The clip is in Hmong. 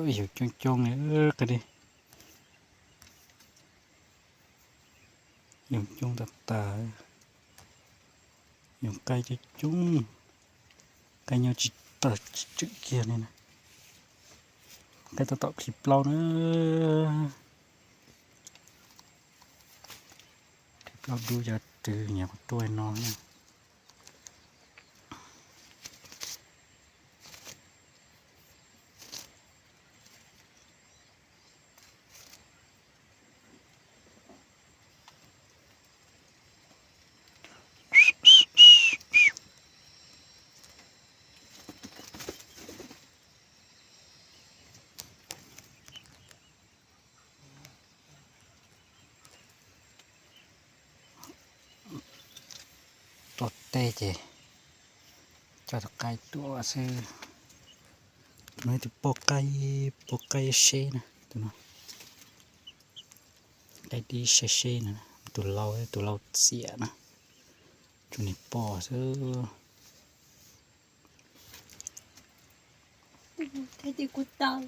Yoov coob coob li, qab li. Yoov coob tas tas, yoov qaib coob coob, qaib nyob tsis tawm tsis tswm kiag li na. Qaib tab tom qhib plaub na, qhib plaub dub cov rwg nyiam kuv tuaj no na. Tuaj teb ces coj tus qaib tuaj xwb. No ib tug poj qaib, poj qaib seb na, tus no. Qaib dib seb seb na, tus lau, tus lau xiam na, tsuas niag poj xwb. Thiab ces kuv tau.